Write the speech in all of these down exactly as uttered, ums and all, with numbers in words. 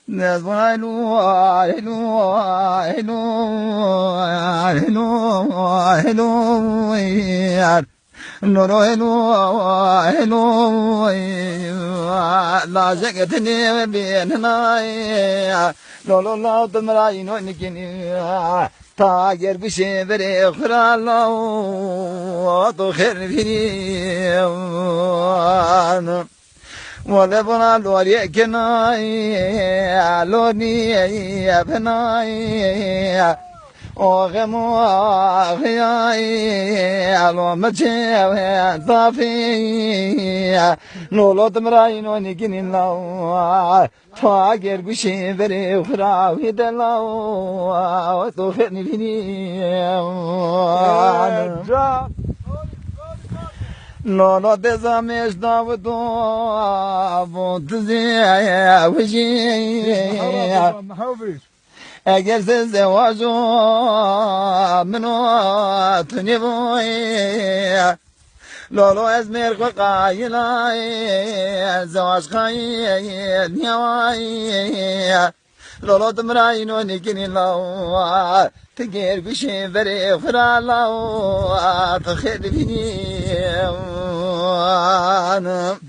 Nezbûna hêlo, hêlo, hêlo, hêlo, hêlo, yar. Lolo hêlo, hêlo, lajek tinê bênina. Lolo law dimra îno nikînî. Ta ger guşê verê xura law, to xêr bînî. Wele bona loriyê kenay, loriyê benay. O xemo xiyay, lo meçe zafî. Lolo dimrayîno niginin law. Ta ger guşê verê xura wî de law, to xêr nivînî. Lolo deza mêj dawito, bo dizê wijî. Eger se zewajo min û tu nêboyê, Lolo ez mêr xwe qayilay, zewaj qayil niyaway. Lolo dimrayîno nêkinî law, ti gêr guşê verê xura law, ti xêr dibînî.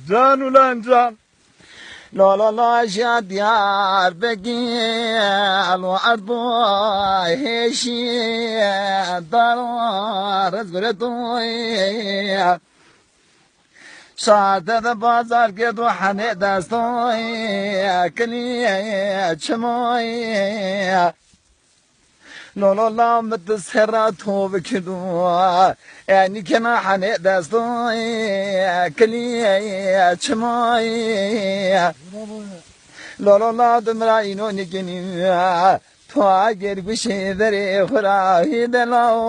Can ulan can. Lolo laja Diyarbekir, lo erd bo hêşî, daro rezgure toy. Şarte de bazar girdo hane destoy, kili çimoy. Lolo la min di serra to bikirdo. E nîkena hane destoy, kili çimoy. Lolo la dimra îno nîkinî. To eger guşê verê xura hî de law,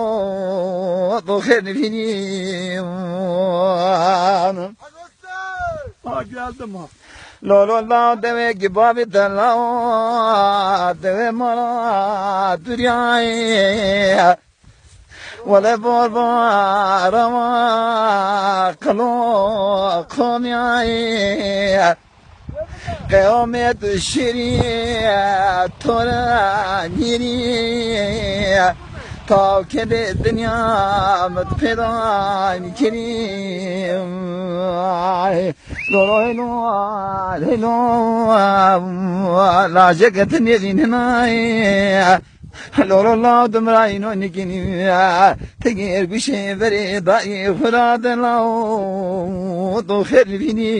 to xêr nivînî. Ha geldim ha. Lolo la dewê gibavî de law, dewê mala duriyayê. Wele bor bor ama qilo komiyayê. Qeyamet şirî tore nîrî. Taw kedê dinya min pêda kirî. Lolo hêlo, hêlo, lajek tinê vîninay. Lolo law dimrayîno nîkinî. Ti gêr guşê verê dayê xura de law, to xêr nivînî.